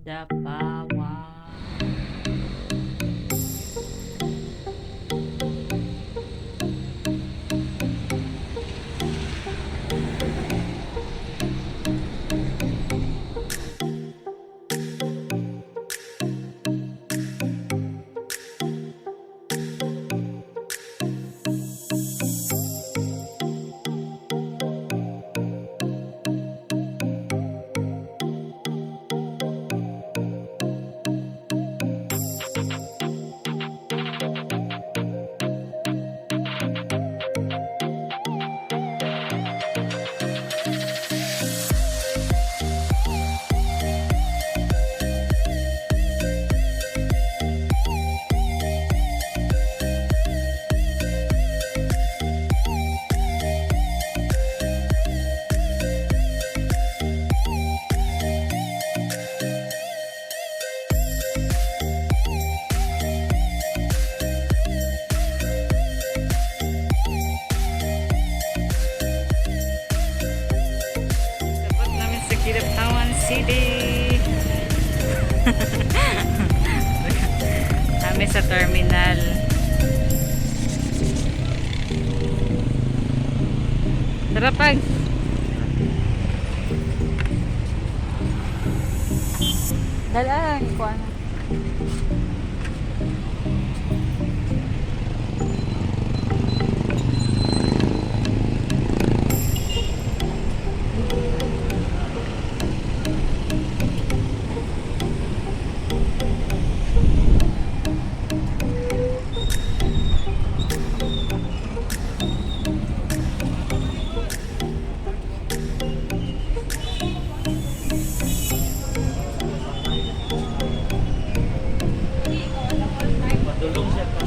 Kidapawan. Dapat namin sa Kidapawan City. Kami sa terminal. Tara, Pag. Dala, kuha na. Padulong siya pa.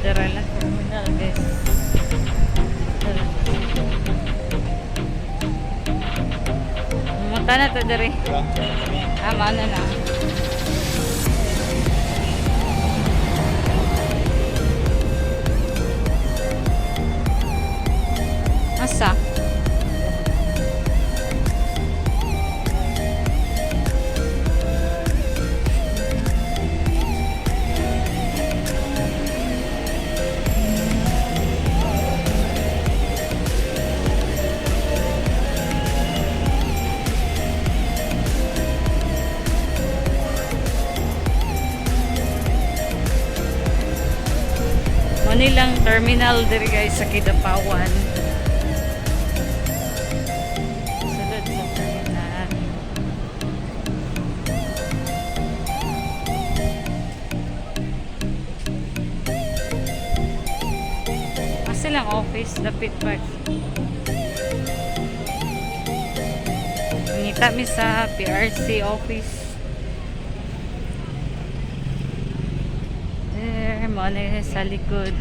Tara lang, terminal, guys. Tara. Pumunta na to diri. Ah, maano na. Asa? Manilang terminal diri, guys, sa Kidapawan. Sulod sa terminal. Asa lang office, dapit pa. Ngita mi sa PRC office. There, mo na sa likod.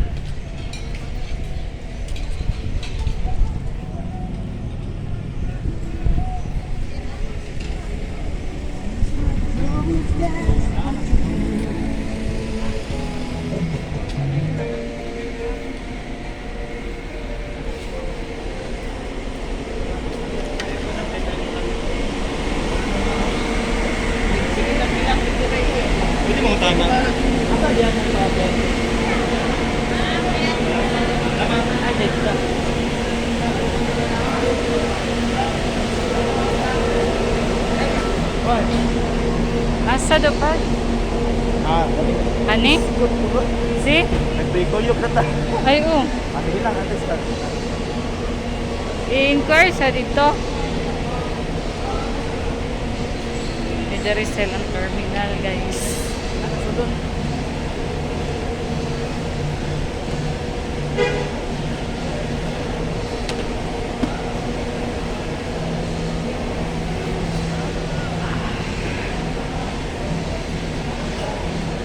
Pwede mo tama. Ah, dito. Asa do pa? Ah, kami. Ani? Si? Nagpikuyok na ta. Ay, oh. Ah, sige lang, ate start. I-inquire sa dito. May diri silang terminal, guys. Sudon.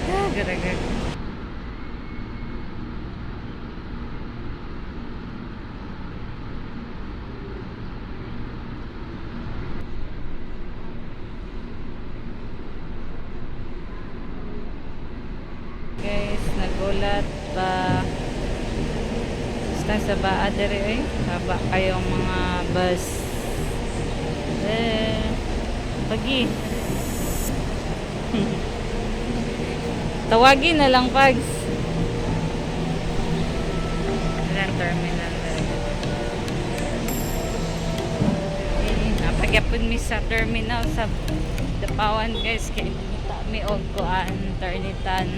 Ah, garagat. Guys, nagulat ba? Basta sa baa diri eh. Haba kayong mga bus. Eh. Pagi. Tawagin na lang, Pags. Ilan terminal na rin. Napagyapon mi sa terminal sa Dapawan, guys, kay mangita mi og kuan ternitan.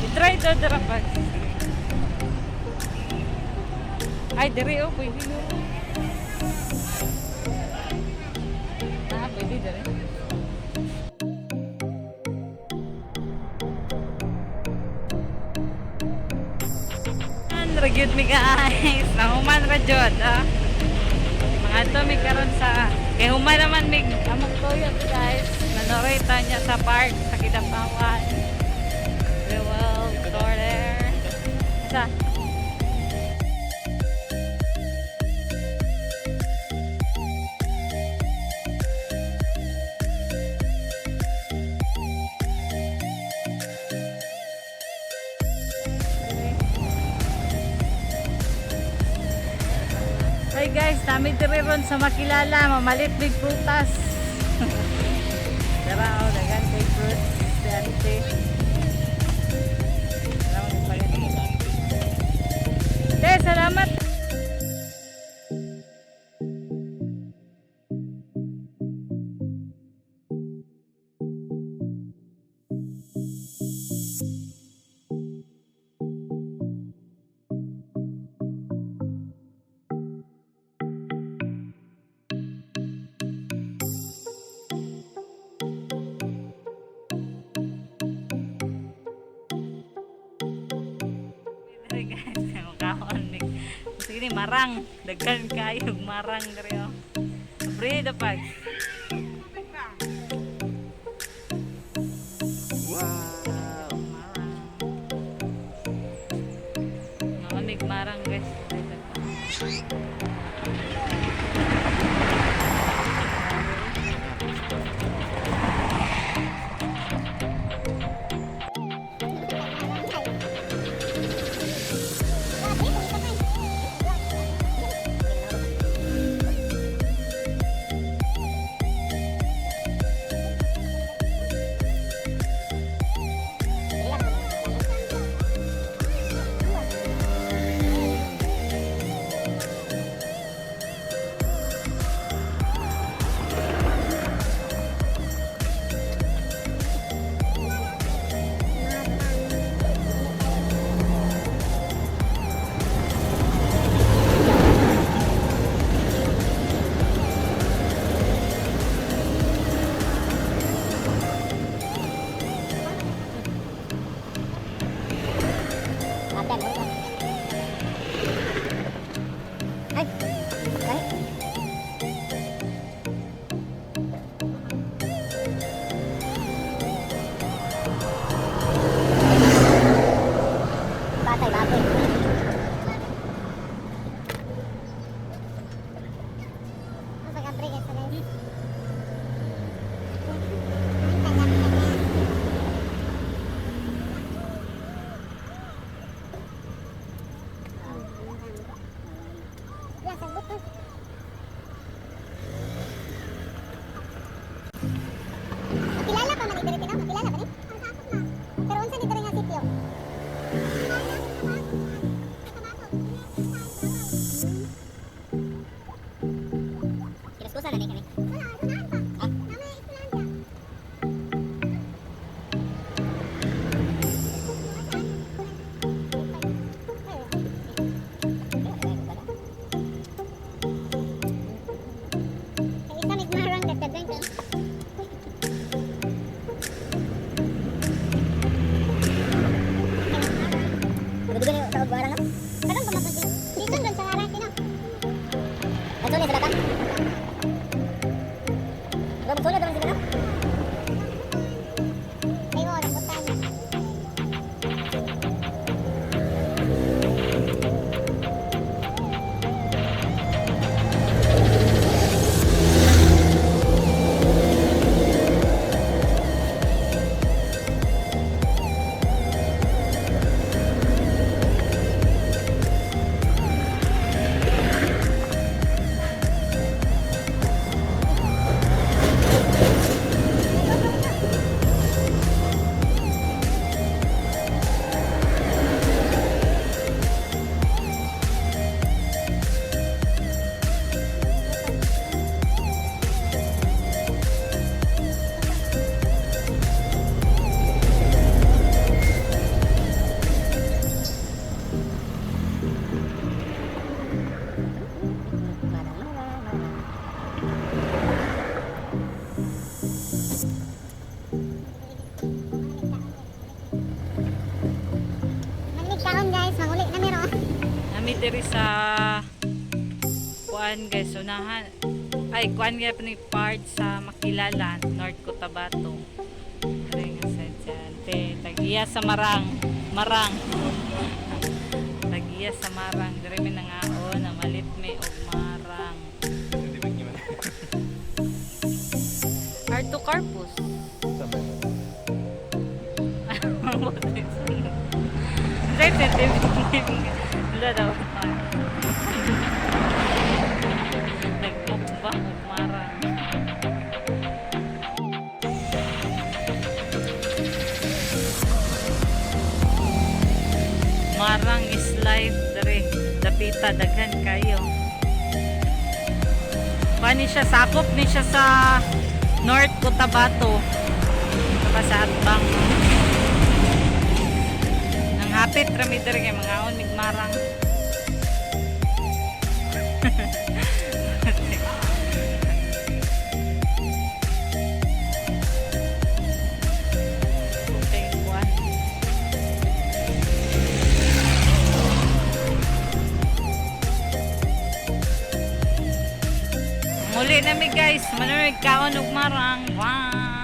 I-try to dira, Pags. Ay, diri oh, pwede no. Ah, pwede diri. Man, ra gyud mi guys. Nahuman ra jud ah. Mga to mi karon sa kay human naman mig among toyo guys. Nanoray ta niya sa park sa Kidapawan. We will go there. Sa. Hi guys, nami diri ron sa makilala, mamalit big prutas. Dara oh, dagan kay fruits, si ante. Dara mo palit. Te, salamat. Diri guys, makaon mig. Sige ni marang, daghan kayo og marang diri oh. Pre the pag. Wow! Marang. Makamig marang guys. Diri pa. Ay, ay. Batay, batay. Ang pag-break sa guys. Ya, sagot to. Makilala pa man ni diri, makilala ba ni? Pero unsa ni diri nga sitio? Kinuskusan na ni kami. Ha? Ang isa may marang nagdagdag ka. Dugo na sa barang no? Karon pa mabuti. Dito doon sa harang kino. Adto ni sa datang. diri sa kuan, guys, unahan ay kuan gyud ni part sa Makilala, North Cotabato. Diri nga sa Ante, tagiya sa Marang, Marang. Tagiya sa Marang diri mi nangaon, namalit mi og marang. Artocarpus. Wala daw. Nagmukbang og marang. Marang is life dere. Dapita daghan kayo. Pani siya, sakop ni siya sa North Cotabato. Saka sa Atbang. Nang hapit rami dere kay mga on migmarang. Okay, kuan. Muli na mi, guys, manood kaon og marang. Bye.